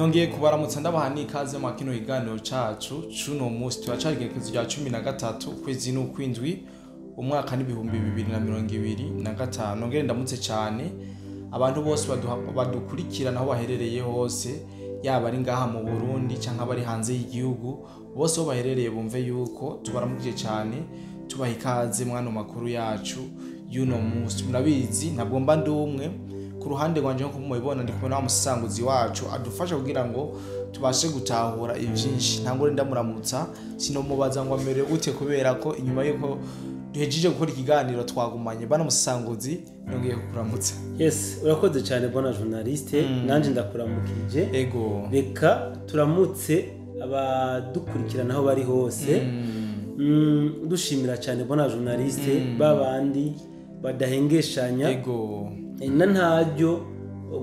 Nongeye kubaramutsa, ndabaha n'ikaze mu kino kiganiro cacu cuno munsi. Turacari igenekerezo rya 13, ukwezi n'ukwindwi, umwaka n'2025. Nongere ndamutse cane abantu bose badukurikirana aho baherereye hose, yaba ari ngaha mu Burundi canke abari hanze y'igihugu. Bose aho baherereye bumve yuko tubaramukije cane, tubaha ikaze mwano makuru yacu y'uno munsi. Murabizi, ntabwo mba ndi umwe. Ku ruhande rwanje, nkuko mubibona, ndi kumwe na wa musanguzi wacu adufasha kugira ngo tubashe gutahura ivyinshi. Ntangure ndamuramutsa, sinomubaza ngo amerewe gute, kubera ko inyuma yuko duhejeje gukora ikiganiro twagumanye. Bana musanguzi, nongeye kukuramutsa. Yes, urakoze cyane, bwana journaliste. Nanje ndakuramukije. Reka turamutse abadukurikirana aho bari hose. Dushimira cyane, bwana journaliste, babandi badahengeshanya na ntaryo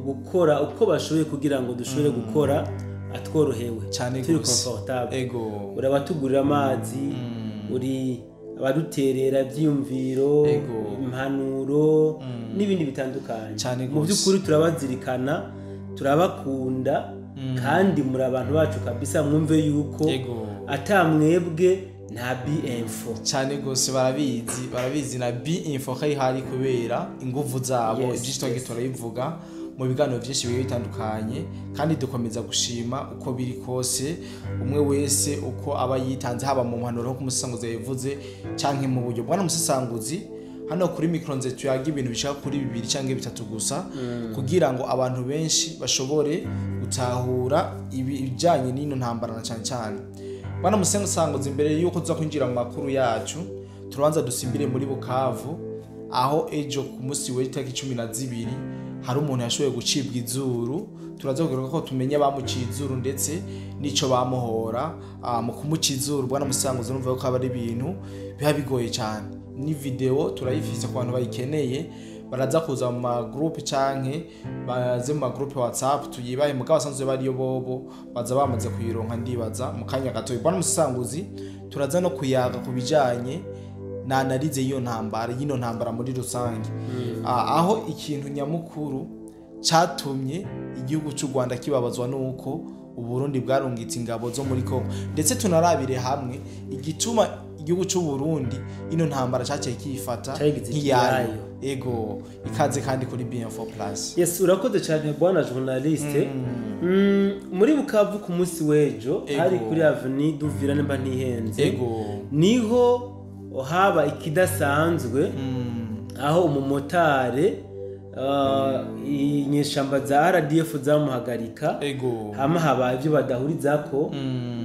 gukora uko bashoboye kugira ngo dushobore gukora atworohewe, turi confortable. Urabatugurira amazi, uri abaduterera ibyiyumviro, impanuro n'ibindi bitandukanye. Mu by'ukuri turabazirikana, turabakunda, kandi muri abantu bacu kabisa. Mwumve yuko atamwebwe nta B-Info. Cyane gose, barabizi, barabizi na B-Info ko hari kubera inguvu zabo. Ibyinshi twagiye turabivuga mu biganiro byinshi bigiye bitandukanye, kandi dukomeza gushima uko biri kose umwe wese uko aba yitanze, haba mu mpanuro nko umusesanguzi yabivuze, canke mu buryo. Bwana musesanguzi, hano kuri micro nze tuyaga ibintu bishaka kuri bibiri canke bitatu gusa, kugira ngo abantu benshi bashobore gutahura ibijanye n'ino ntambara. Na cyane cyane, bwana musesanguzi, imbere yuko tuza kwinjira mu makuru yacu, turabanza dusimbire muri Bukavu, aho ejo ku munsi w'itariki 12 hari umuntu yashoboye gucibwa izuru. Turaza kugaruka ko tumenye abamuciye izuru ndetse n'ico bamuhora. Mu kumuca izuru, bwana musanguzi, urumva ko aba ari ibintu biba bigoye cyane. Ni video turayifise, ku bantu bayikeneye baraza kuza mu ma groupe canke baze mu ma groupe WhatsApp tuyibahe. Mugabo basanzwe bariyo bobo baza bamaze kuyironka, ndibaza mu kanya gato. Bwana musanguzi, turaza no kuyaga ku bijanye na analyse y'iyo ntambara, y'ino ntambara muri rusange. Aho ikintu nyamukuru catumye igihugu cy'u Rwanda kibabazwa nuko Uburundi bwarungitse ingabo zo muri Kongo, ndetse tunarabire hamwe igituma igihugu cy'u Burundi ino ntambara caciye kiyifata Cayigize nk'iyayo. ikiyayo. Ego, ikaze kandi kuri BM4 Plus. Yes, urakoze cyane, bwana journaliste. Muri Bukavu ku munsi w'ejo, hari kuri avenue d'Uvira nimba ntihenze, niho haba ikidasanzwe, aho umumotari inyeshamba za RDF zamuhagarika, hama haba ibyo badahurizako,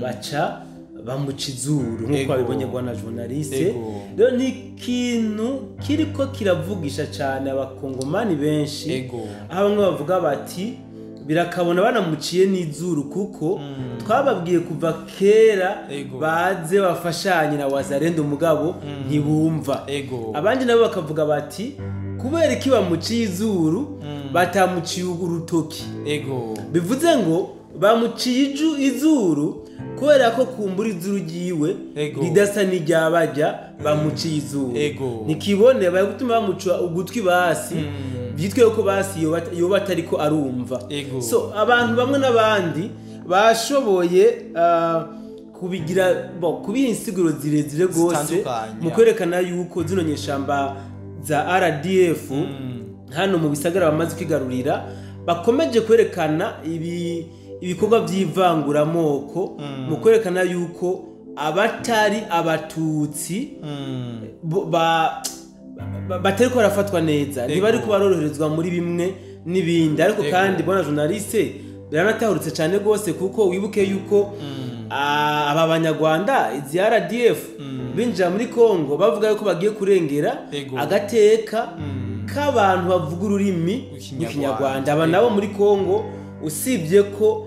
baca bamuca izuru nk'uko babibonye, bwana journaliste. Rero ni ikintu kiriko kiravugisha cyane abakongomani benshi, aho bamwe bavuga bati birakabona banamuciye n'izuru, kuko twababwiye kuva kera baze bafashanye na Wazalendo, umugabo ntibumva. Abandi nabo bakavuga bati kubera iki bamuciye izuru, batamuciye urutoki? Bivuze ngo bamuciye izuru kubera ko kumbura izuru ryiwe ridasa n'iryabajya bamuciye izuru. Nikibone bari gutuma bamuca ugutwi, basi byitwe ko basi yoba atariko arumva. So abantu bamwe n'abandi bashoboye kubigira bo kubiha insiguro zirezire rwose zitandukanye, mu kwerekana yuko zino nyeshamba za RDF hano mu bisagara bamaze kwigarurira bakomeje kwerekana ibikorwa by'ivanguramoko, mu kwerekana yuko abatari abatutsi batariko barafatwa neza, ntibariko baroroherezwa muri bimwe n'ibindi. Ariko kandi, bwana journaliste, biranatahurutse cyane rwose, kuko wibuke yuko aba banyarwanda, izi RDF, binjira muri Congo bavuga yuko bagiye kurengera agateka k'abantu bavuga ururimi rw'Ikinyarwanda. rw'Ikinyarwanda. Aba nabo muri Congo, usibye ko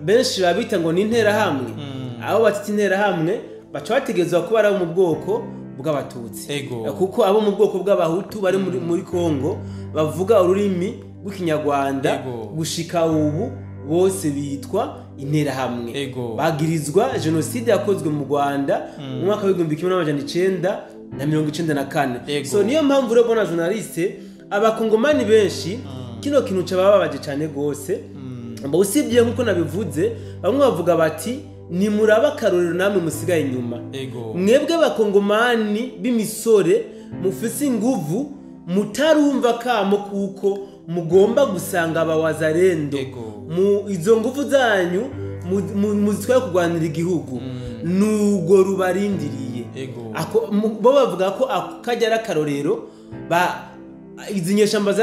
benshi babita ngo ni interahamwe, abo batita interahamwe baca bategerezwa kuba ari abo mu bwoko bw'abatutsi, kuko abo mu bwoko bw'abahutu bari muri Congo bavuga ururimi rw'Ikinyarwanda gushika ubu bose bitwa interahamwe, bagirizwa jenoside yakozwe mu Rwanda mu mwaka w'1994. So niyo mpamvu rero, bwana journaliste, abakongomani benshi kino kintu cabababaje cyane gose. Usibye nkuko nabivuze, bamwe bavuga bati ni muraba akarorero namwe musigaye inyuma. Mwebwe bakongomani b'imisore mufise inguvu, mutarumva kamo kuko mugomba gusanga abawazarendo mu izo nguvu zanyu muzitwaye kurwanira igihugu, nugo rubarindiriye. Bo bavuga ko kajya ari akarorero izi nyeshamba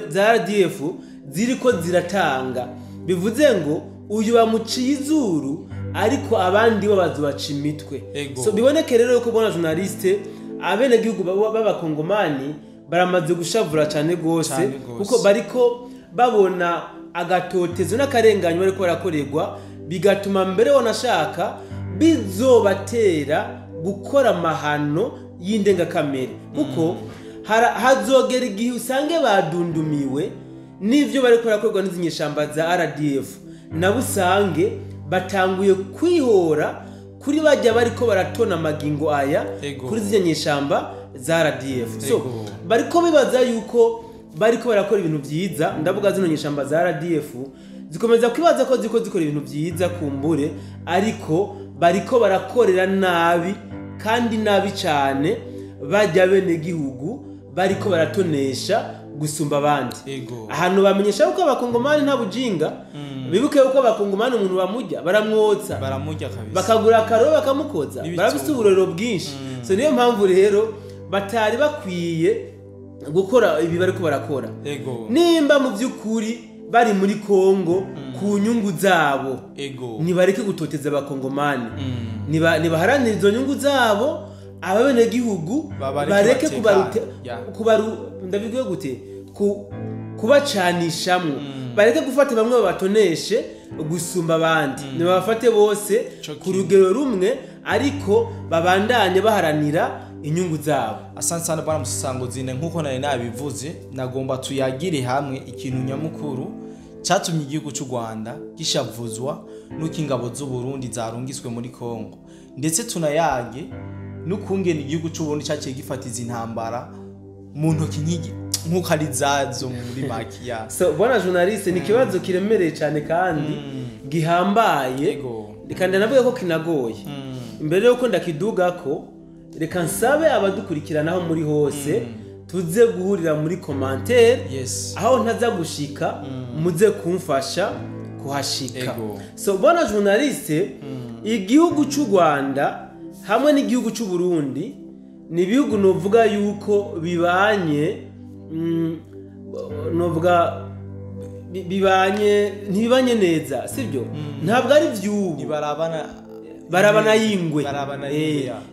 za RDF ziriko ziratanga, bivuze ngo uyu bamuciye izuru ariko abandi bo bazubaca imitwe. So biboneke rero ko bona journaliste abenegihugu b'abakongomani baramaze gushavura cyane gose, kuko bariko babona agatotezo n'akarenganyo bariko barakorerwa, bigatuma mbere wanashaka bizobatera gukora amahano y'indengakamere, kuko hazogera igihe usange badundumiwe n'ivyo bariko barakorerwa n'izi nyeshamba za RDF, nabo usange batanguye kwihora kuri bajya bariko baratona amagingo aya kuri ziriya nyeshamba za RDF. So bariko bibaza yuko bariko barakora ibintu vyiza. Ndavuga zino nyeshamba za RDF zikomeza kwibaza ko ziko zikora ibintu vyiza kumbure, ariko bariko barakorera nabi kandi nabi cyane bajya bene gihugu bariko baratonesha gusumba abandi. Ahantu bamenyesha uko abakongomani nta bujinga, bibuke uko abakongomani umuntu bamujya baramwotsa, baramujya kabisa, bakagura akaro bakamukoza, barafite uburoro bwinshi. So niyo mpamvu rero batari bakwiye gukora ibi bariko barakora. Nimba mu by'ukuri bari muri Kongo ku nyungu zabo, nibareke gutoteza abakongomani, nibaharanira izo nyungu zabo, abenegihugu bareke ndabivuye gute kubacanishamwo, bareke gufata bamwe babatoneshe gusumba abandi, nibabafate bose ku rugero rumwe, ariko babandanye baharanira inyungu zabo. Asante sana bwana Musango zine, nkuko nari nabivuze nagomba tuyagire hamwe ikintu nyamukuru cyatumye igihugu cy'u Rwanda gishavuzwa nuko ingabo z'u Burundi zarungiswe muri Kongo, ndetse tunayage nukungena igihugu cy'u Burundi cyaciye gifatiza intambara mu ntoki nkuko ari zazo muri makiya. So bwana journaliste, ni kibazo kiremereye cyane kandi gihambaye, kandi navuga ko kinagoye. Imbere yuko ndakiduga ko reka nsabe abadukurikiranaho muri hose tuze guhurira muri commentaire, aho ntaza gushika muze kumfasha kuhashika. So bwana journaliste, igihugu cy'u Rwanda hamwe n'igihugu cy'u Burundi ni ibihugu novuga yuko bibanye, novuga bibanye ntibibanye neza, sibyo? Ntabwo ari vyubu, barabana yingwe.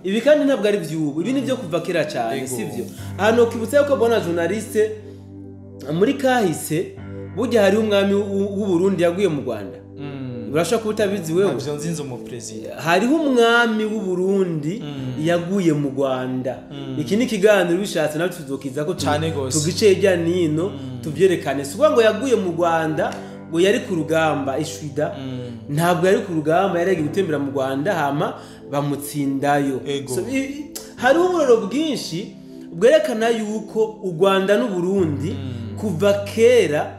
Ibi kandi ntabwo ari vyubu, ibi ni byo kuva kera cyane, sivyo? Hano kibutsa yuko bwana journaliste muri kahise burya hari umwami w'u Burundi yaguye mu Rwanda. Urashaka utabizi wewe? Ntabyo nzinzo mu president. Hariho umwami w'u Burundi yaguye mu Rwanda. Iki ni kiganiro bishatse nawe tuzokiza ko tugice ijya nino tuvyerekane. Si ngo yaguye mu Rwanda ngo yari ku rugamba ishwida, ntabwo yari ku rugamba, yari yagiye gutembera mu Rwanda hama bamutsindayo. So, hari uburoro bwinshi bwerekana yuko u Rwanda n'u Burundi kuva kera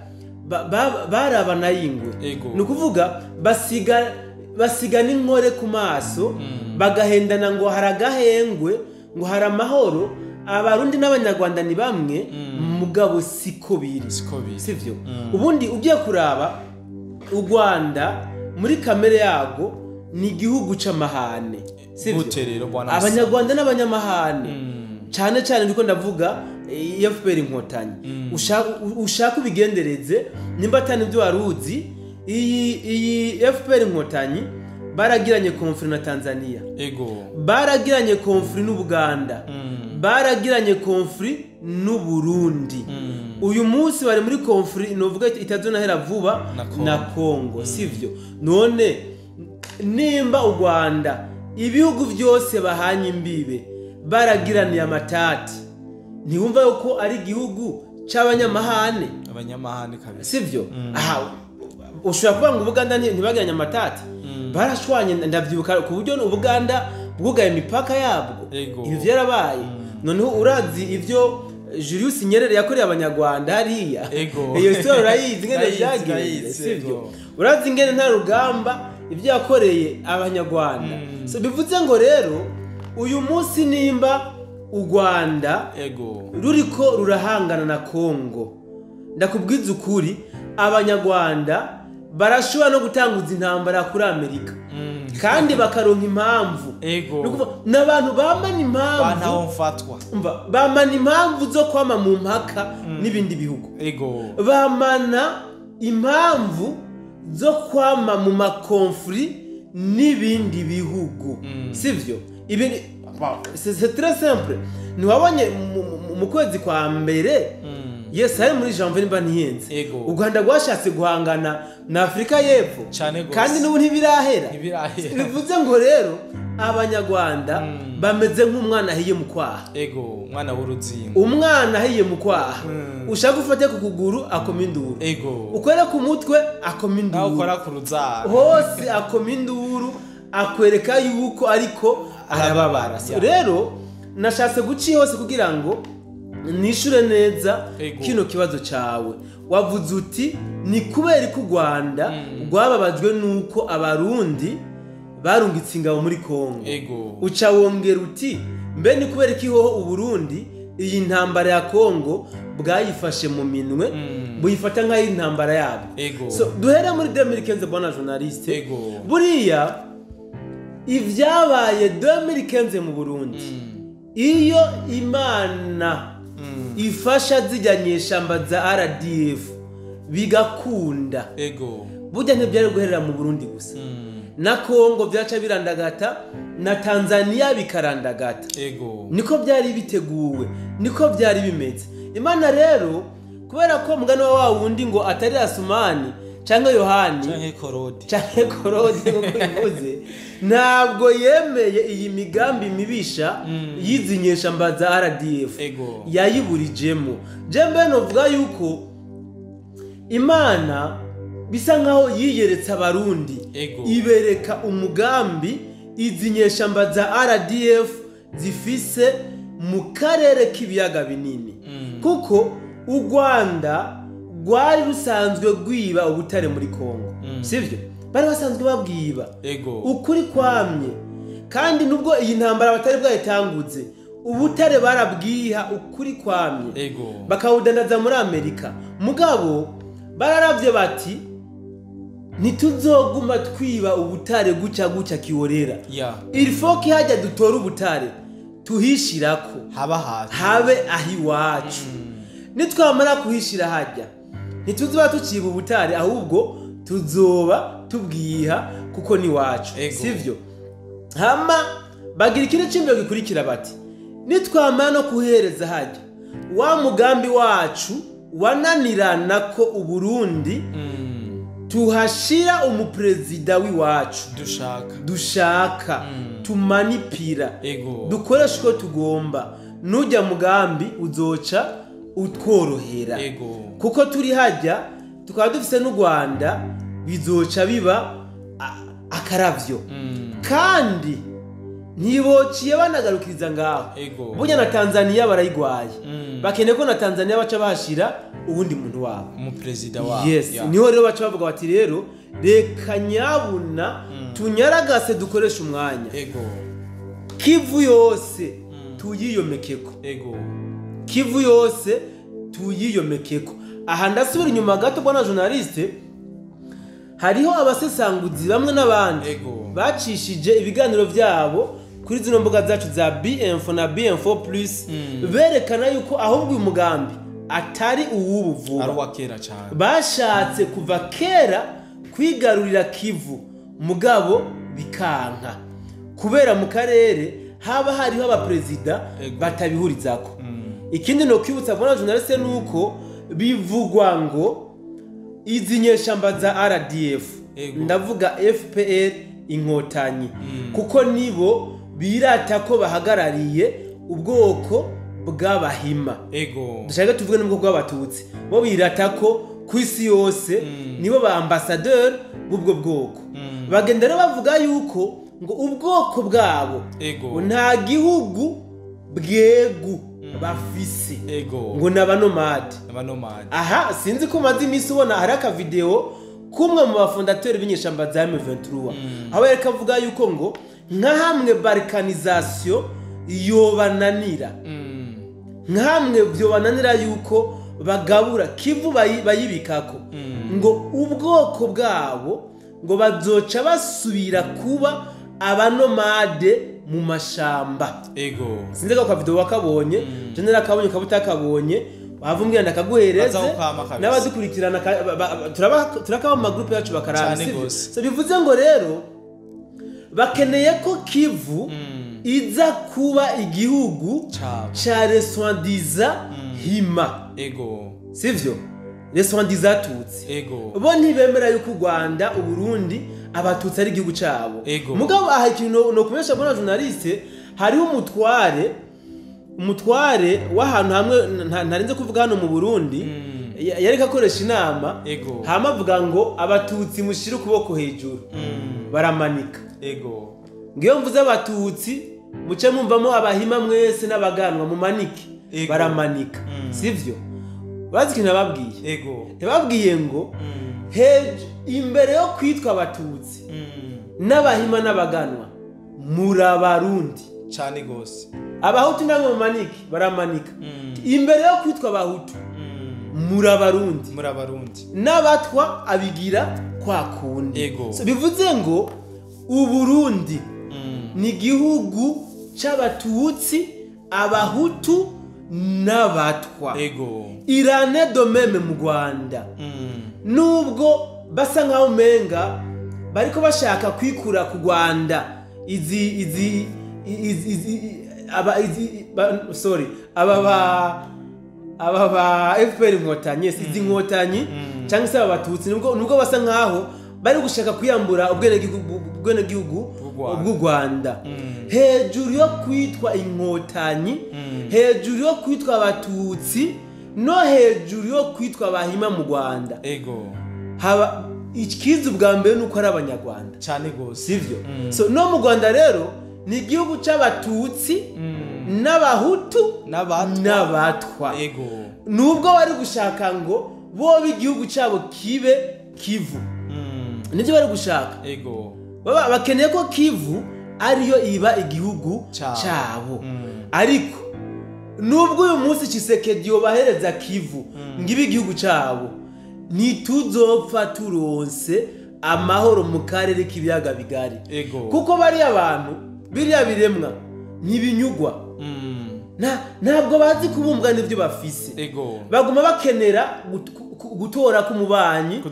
barabana yingwe. Nukuvuga basiga n'inkore ku maso, bagahendana ngo haragahengwe ngo hari amahoro. Abarundi n'abanyarwanda ni bamwe, mugabo siko biri, sivyo? Ubundi ugiye kuraba u Rwanda muri kamere yago ni igihugu c'amahane, sivyo? Abanyarwanda n'abanyamahane cyane cyane ndiko ndavuga FPR Inkotanyi. Ushaka ubigendereze nimba atani byo waruzi, iyi FPR Inkotanyi baragiranye konfri na Tanzania, baragiranye konfri n'u Buganda, baragiranye konfri n'u Burundi. Uyu munsi bari muri konfri novuga itazonahera vuba na Kongo, sivyo? None nimba u Rwanda ibihugu byose bahanye imbibe baragiraniye amatati, ntiwumva yuko ari igihugu c'abanyamahane? Abanyamahane kabisa, sivyo? Aha ushobora kuvuga ngo Ubuganda ntibagiranye amatati, barashwanye, ndavyibuka ku buryo Ubuganda bwugaye imipaka yabwo, ibi vyarabaye. Noneho urazi ivyo Julius Nyerere yakoreye abanyarwanda hariya. Iyo story urayizi ingene byagenze, sivyo? Urazi ingene nta rugamba ibyo yakoreye abanyarwanda. So bivuze ngo rero uyu munsi nimba u Rwanda ruriko rurahangana na Kongo, ndakubwiza ukuri abanyarwanda barashobora no gutanguza intambara kuri Amerika kandi bakaronka impamvu. N'abantu bamana impamvu, bamana impamvu zo kwama mu mpaka n'ibindi bihugu. Bamana impamvu zo kwama mu makonfri n'ibindi bihugu, sivyo? Ibi c'est très simple. Ntiwabonye mu kwezi kwa mbere, yes, hari muri janvier nimba ntihenze, u Rwanda rwashatse guhangana na Afrika y'Epfo kandi n'ubu ntibirahera. Bivuze ngo rero abanyarwanda bameze nk'umwana ahiye mu kwaha. Umwana w'uruzingo, umwana ahiye mu kwaha, ushaka ufate ku kuguru akoma induru, ukore ku mutwe akoma induru, ukora ku ruzara hose akoma induru, akwereka yuko ariko arababara. Rero nashatse guca hose kugira ngo nishure neza kino kibazo cawe. Wavuze uti ni kubera ko u Rwanda rwababajwe nuko abarundi barungitse ingabo muri Kongo. Uca wongera uti mbe ni kubera iki hoho Uburundi iyi ntambara ya Kongo bwayifashe mu minwe, buyifata nk'ayi ntambara yabo. So duhere muri 2015 bwana journaliste. Buriya ivyabaye 2015 mu Burundi, iyo Imana ifasha zijya nyeshamba za RDF bigakunda, burya ntibyari guherera mu Burundi gusa, na Kongo byaca birandagata, na Tanzania bikarandagata. Niko byari biteguwe, niko byari bimeze. Imana rero kubera ko mugani wa wundi ngo atari Asumani cyangwa Yohani canke Korode nkuko bivuze, ntabwo yemeye iyi migambi mibisha y'izi nyeshamba za RDF, yayiburijemo. Jembe novuga yuko Imana bisa nkaho yiyeretse abarundi, ibereka umugambi izi nyeshamba za RDF zifise mu karere k'ibiyaga binini. Kuko u Rwanda rwari rusanzwe rwiba ubutare muri Kongo, sivyo? Bari basanzwe babwiba ukuri kwamye, kandi nubwo iyi ntambara batari bwayitanguze, ubutare barabwiha ukuri kwamye, bakawudandaza muri Amerika. Mugabo bararavye bati ntituzoguma twiba ubutare guca guca kiworera. Il faut que hajya dutora ubutare tuhishirako, habe ahiwacu. Nitwamara kuhishira hajya ntituzoba tuciba ubutare, ahubwo tuzoba tubwiha kuko ni wacu, sivyo? Hama bagira ikindi cimbyo gikurikira bati nitwamara no kuhereza hajya wa mugambi wacu wananirana ko Uburundi tuhashira umuprezida w'iwacu dushaka tumanipira, dukoresha uko tugomba, nujya mugambi uzoca utworohera. Kuko turi hajya tukaba dufise n'u Rwanda, bizoca biba akaravyo. Kandi ntibociye banagarukiriza ngaho, burya na Tanzania barayigwaye, bakeneye ko na Tanzania baca bahashira uwundi muntu wabo, umuprezida wabo. Yes, niho rero baca bavuga bati rero reka nyabuna tunyaragase dukoresha umwanya. Kivu yose tuyiyomekeko. Kivu yose tuyiyomekeko. Aha ndasubira inyuma gato bwana journaliste, hariho abasesanguzi bamwe n'abandi bacishije ibiganiro byabo kuri zino mbuga zacu za BM4 na BM4 plus, berekana yuko ahubwo uyu mugambi atari uw'ubu vuba, ari uwa kera cyane. Bashatse kuva kera kwigarurira Kivu, mugabo bikanka kubera mu karere haba hariho abaprezida batabihurizako. Ikindi no kwibutsa bwana journaliste nuko bivugwa ngo izi nyeshamba za RDF, ndavuga FPR inkotanyi, kuko nibo birata ko bahagarariye ubwoko bw'abahima. Dushaka tuvuge n'ubwoko bw'abatutsi, bo birata ko ku isi yose nibo ba ambassadeur b'ubwo bwoko. Bagenda rero bavuga yuko ngo ubwoko bwabo nta gihugu bwegu bafise. Ngo n'abanomade. Abanomade. Aha sinzi ko maze iminsi ubona hari aka video kumwe mu bafondateurs b'inyeshamba za M23, aho yariko avuga yuko ngo nka hamwe balkanisation yobananira, nka hamwe byobananira yuko bagabura Kivu bayibikako, ngo ubwoko bwabo ngo bazoca basubira kuba abanomade mu mashamba. Ego. Sinzi ko video wakabonye, je narakabonye kabutakabonye, wavumbwira ndakaguhereze n'abadukurikirana turakaba mu group yacu bakaraba. So bivuze ngo rero bakeneye ko Kivu iza kuba igihugu ca reswandiza Hima. Ego. Sivyo? Reswandiza Tutsi. Ego. Bo ntibemera yuko u Rwanda, u Burundi abatutsi ari igihugu cabo. Mugabo aha ikintu no kumesha bona journaliste, hariho umutware w'ahantu hamwe ntarinze kuvuga hano mu Burundi, yareka akoresha inama, hama avuga ngo abatutsi mushire ukuboko hejuru. Baramanika. Ego. Ngiyo mvuze abatutsi muce mumvamo abahima mwese n'abaganwa mumanike. Baramanika. Sivyo? Bazi ikintu nababwiye. Ego. Yababwiye ngo imbere yo kwitwa abatutsi n'abahima n'abaganwa murabarundi cyane gose. Abahutu nabo mumanike, baramanika. Imbere yo kwitwa abahutu murabarundi. Murabarundi. N'abatwa abigira kwa kundi. So bivuze ngo Uburundi ni igihugu c'abatutsi, abahutu n'abatwa. Ego. Irane domeme mu Rwanda. Nubwo basa nkaho umenga bariko bashaka kwikura ku Rwanda, izi izi aba izi sorry aba ba FPR inkotanyi, izi nkotanyi cyangwa se abatutsi, nubwo basa nkaho bari gushaka kwiyambura ubwenegihugu bw'u Rwanda. Hejuru yo kwitwa inkotanyi, hejuru yo kwitwa abatutsi, no hejuru yo kwitwa abahima mu Rwanda. Ego. Haba ikizu bwa mbere nuko ari abanyarwanda cyane gose. Sivyo? So no mu Rwanda rero ni igihugu c'abatutsi n'abahutu n'abatwa. Ego. Nubwo bari gushaka ngo bo igihugu cabo kibe Kivu. Nivyo bari gushaka. Ego. Baba bakeneye ko Kivu ariyo iba igihugu cabo. Ariko nubwo uyu munsi Tshisekedi yobahereza Kivu ngibe igihugu cabo, ntituzopfa turonse amahoro mu karere k'ibiyaga bigari. Kuko bari abantu biriya biremwa ntibinyugwa. Ntabwo bazi kubumbwa n'ibyo bafise. Baguma bakenera gutora kumubanyi,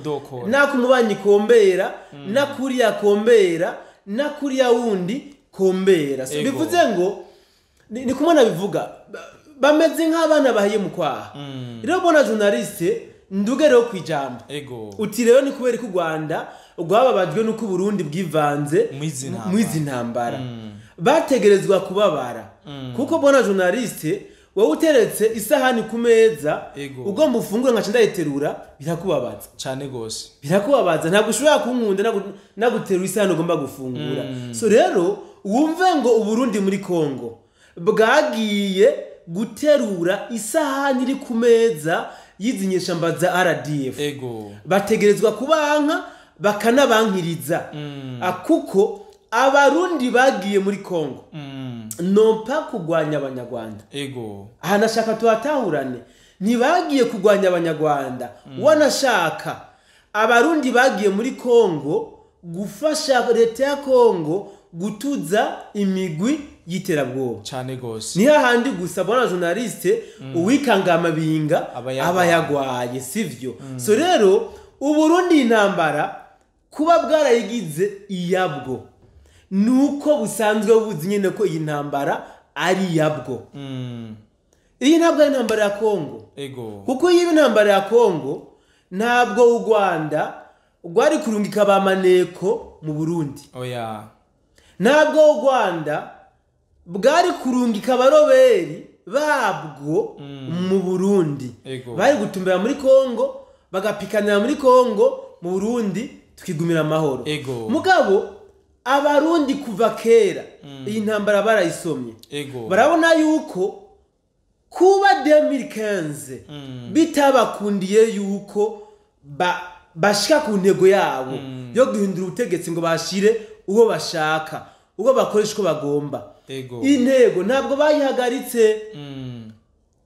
na kumubanyi kombera, na kuriya kombera, na kuriya wundi kombera. So bivuze ngo ni kumwe nabivuga bameze nk'abana bahiye mu kwaha. Rero bona journaliste nduge rero kwijambo. Uti rero ni kubera ko u Rwanda rwababajwe nuko Burundi bwivanze mwizi ntambara. Bategerezwa kubabara. Kuko bona journaliste wowe uteretse isahani ku meza ugomba ufungure nkaca ndayiterura, birakubabaza cyane gose. Birakubabaza, ntabwo ushobora kunkunda naguterura isahani ugomba gufungura. So rero wumve ngo Uburundi muri Kongo bwagiye guterura isahani iri ku meza y'izi nyeshamba za RDF. Ego. Bategerezwa kubanka bakanabankiriza. Kuko abarundi bagiye muri Kongo nompa kugwanya abanyarwanda. Ego. Aha nashaka tuhatahurane, ntibagiye kugwanya abanyarwanda. Wanashaka abarundi bagiye muri Kongo gufasha leta ya Kongo gutuza imigwi y'iterabwoba cyane gose. Ni hahandi gusa bona journaliste uwikanga amabinga abayagwaye, sivyo? So rero Uburundi intambara kuba bwarayigize iyabwo nuko busanzwe buzi nyene ko iyi ntambara ari iyabwo. Iyi ntabwo ari intambara ya Kongo. Ego. Kuko iyi intambara ya Kongo ntabwo u Rwanda rwari kurungika abamaneko mu Burundi. Oya. Ntabwo u Rwanda bwari kurungika abaroberi babwo mu Burundi. Ego. Bari gutumbera muri Kongo, bagapikanira muri Kongo, mu Burundi tukigumira amahoro. Ego. Mugabo abarundi kuva kera iyi ntambara barayisomye. Ego. Barabona yuko Kuba 2015 bitabakundiye yuko bashika ku ntego yabo yo guhindura ubutegetsi ngo bashire uwo bashaka, uwo bakoresha uko bagomba. Intego ntabwo bayihagaritse.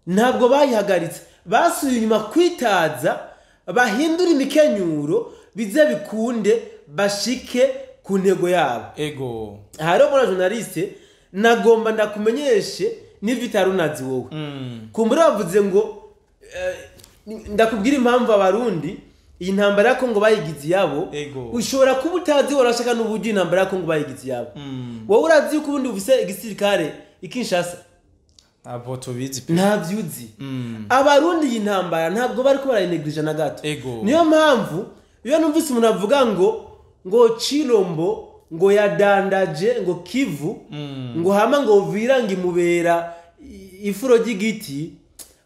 Ntabwo bayihagaritse, basubiye inyuma kwitaza, bahindura imikenyuro bize bikunde bashike ku ntego yabo. Aha rero bwana journaliste, nagomba ndakumenyeshe n'ivyo utari unazi wowe. Kumbura bavuze ngo ndakubwira impamvu Abarundi iyi ntambara ya Kongo bayigize iyabo. Ushobora kuba utazi, warashaka n'uburyo intambara ya Kongo bayigize iyabo. Wowe urazi yuko ubundi ufise igisirikare i Kinshasa? Ntabwo tubizi pe. Ntabyo uzi. Abarundi iyi ntambara ntabwo bariko barayinegirija na gato. Niyo mpamvu iyo numvise umuntu avuga ngo Chilombo ngo yadandaje ngo Kivu, ngo hama ngo Uvira ngo imubera ifuro ry'igiti,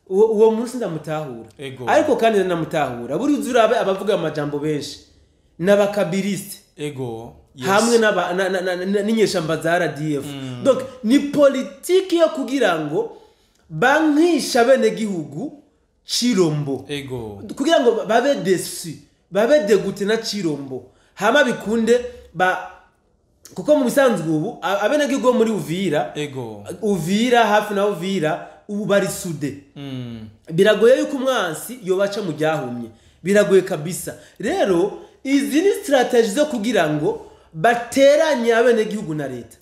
uwo munsi ndamutahura. Ariko kandi ndamutahura. Buri uzurabe abavuga amajambo benshi n'abakabiliste. Hamwe n'inyeshamba za RDF. Donc ni politiki yo kugira ngo bankisha bene gihugu Chilombo. Kugira ngo babe déçus, babe dégoûtés na Chilombo. Hama bikunde kuko mu bisanzwe ubu abene gihugu muri Uvira, Uvira hafi na Uvira ubu bari sude. Biragoye yuko umwansi yobaca mu ryahumye. Biragoye kabisa. Rero izi ni strategie zo kugira ngo bateranye abene gihugu na leta.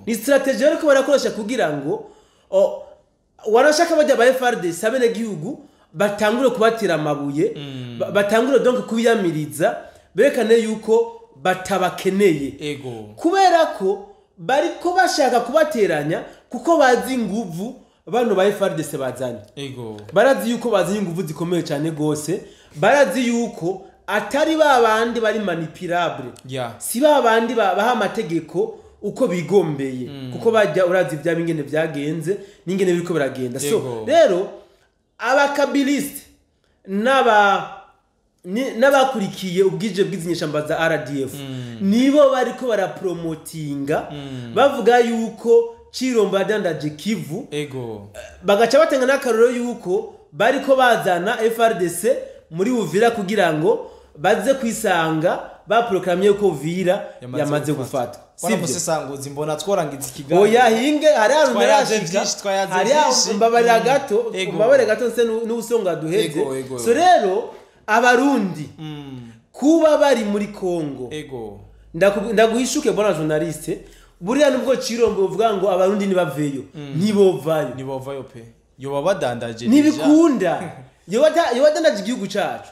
Ni strategie ariko barakoresha kugira ngo warashaka bajya ba FARDC abene gihugu batangure kubatira amabuye, batangure donc kubiyamiriza, berekane yuko batabakeneye. Kubera ko bariko bashaka kubateranya kuko bazi inguvu bano ba FARDC bazanye. Barazi yuko bazi inguvu zikomeye cyane gose, barazi yuko atari babandi bari manipulable. Si babandi baha amategeko uko bigombeye, kuko bajya urazi ibya bingene byagenze n'ingene biriko biragenda. So rero abakabiliste n'abakurikiye ubwije bw'izinyeshamba za RDF nibo bariko barapromotinga, bavuga yuko Chilombo yadandaje Kivu. Bagaca batanga n'akaroro yuko bariko bazana FARDC muri Uvira kugira ngo baze kwisanga baproklamye ko Uvira yamaze gufatwa. Sibyo sanguzi mbona tworangiza ikiganiro. Oya hinge hari arashika hari mbabarira gato, mbabarira gato nse n'usonga duheze. So rero Abarundi kuba bari muri Kongo. Ndaguhishuke bwana journaliste, buriya nubwo Chilombo uvuga ngo Abarundi nibaveyo, ntibovayo. Nibovayo pe. Yoba badandaje. Nibikunda. Yoba badandaje igihugu cacu.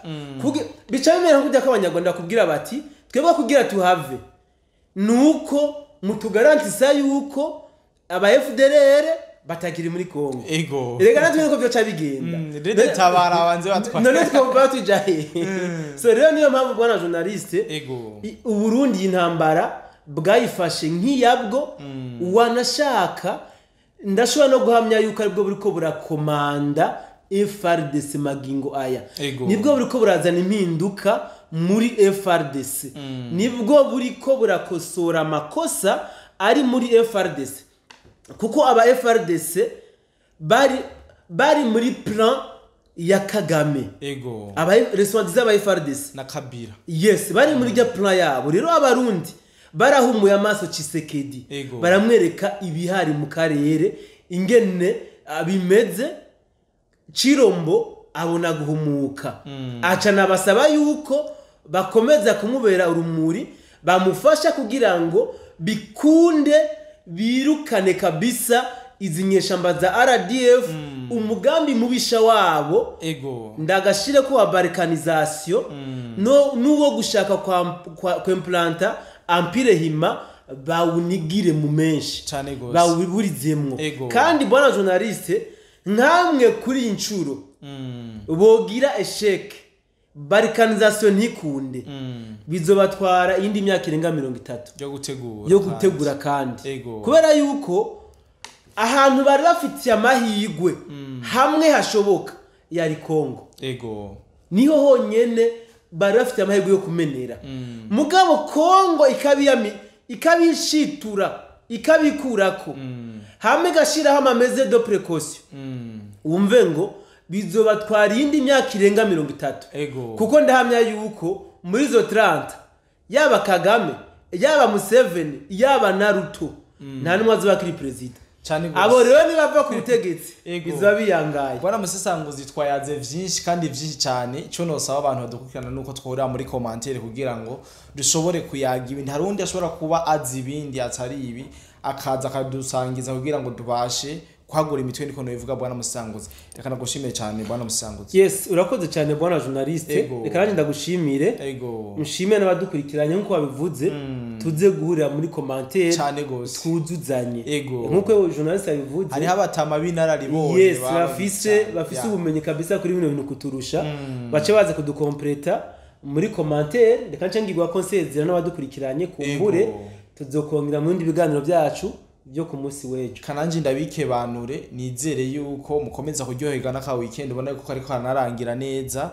Bica bimera nk'ujya ko Abanyarwanda kubwira bati twebwe kugira tuhave nuko mutugarantisa yuko aba FDLR batakiri muri Kongo. Erega natwe niko byoca bigenda. Rede tabara abanze batwa. None twumva tujahe. So rero niyo mpamvu bwana journaliste, Uburundi intambara bwayifashe nk'iyabwo, wanashaka ndashobora no guhamya yuko aribwo buriko burakomanda FARDC magingo aya. Nibwo buriko burazana impinduka muri FARDC. Nibwo buriko burakosora amakosa ari muri FARDC. Kuko aba FARDC bari muri plan ya Kagame. Aba responsible aba FARDC na Kabila. Yes, bari muri rya plan yabo. Rero Abarundi barahumuye amaso Tshisekedi, baramwereka ibihari mu karere ingene bimeze. Chilombo abona guhumuka, aca nabasaba yuko bakomeza kumubera urumuri, bamufasha kugira ngo bikunde birukane kabisa izi nyeshamba za RDF. Umugambi mubisha wabo ndagashire ko wa balkanisation no nuwo gushaka kwa implanta Empire Hima bawunigire mu menshi bawuburizemwo. Kandi bwana journaliste, nkamwe kuri incuro bogira esheke balkanisation ntikunde, bizobatwara indi myaka irenga 30 yo gutegura kandi. Kubera yuko ahantu bari bafitiye amahigwe hamwe hashoboka yari Kongo. Niho honyene bari bafitiye amahigwe yo kumenera. Mugabo Kongo ikabishitura ikabikurako, hamwe gashiraho amameze de précaution. Wumve ngo bizobatwara iyindi myaka irenga 30. Kuko ndahamya yuko muri izo 30, yaba Kagame, yaba Museveni, yaba na Ruto, nta n'umwe azoba akiri perezida. Cyane gose. Abo rero nibava ku butegetsi, bizoba biyangaye. Bwana Musesanguzi, twayaze vyinshi kandi vyinshi cyane. Ico nosaba abantu badukurikirana nuko twohurira muri commentaire kugira ngo dushobore kuyaga ibindi. Hari undi ashobora kuba azi ibindi atari ibi, akaza akadusangiza kugira ngo tubashe kwagura imitwe, niko nobivuga. Bwana Musesanguzi, reka nagushimire cyane, bwana Musesanguzi. Yes, urakoze cyane, bwana journaliste. Reka nanjye ndagushimire, nshimire n'abadukurikiranye. Nk'uko babivuze, tuze guhurira muri commentaire, Cyane gose. twuzuzanye. Nk'uko journaliste yabivuze, Hariho abatama b'inararibonye bafise cyane. bafise ubumenyi kabisa kuri bino bintu kuturusha, bace baza kudukompleta muri commentaire. Reka nce ngirwa ko nsezera n'abadukurikiranye, kumbure tuzokongera mu bindi biganiro byacu byo ku munsi w'ejo. Kananje ndabikebanure, nizere yuko mukomeza kuryoherwa n'aka weekend, ubona yuko kariko karanarangira neza.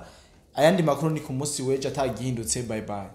Ayandi makuru ni ku munsi w'ejo atagihindutse. Bye bye.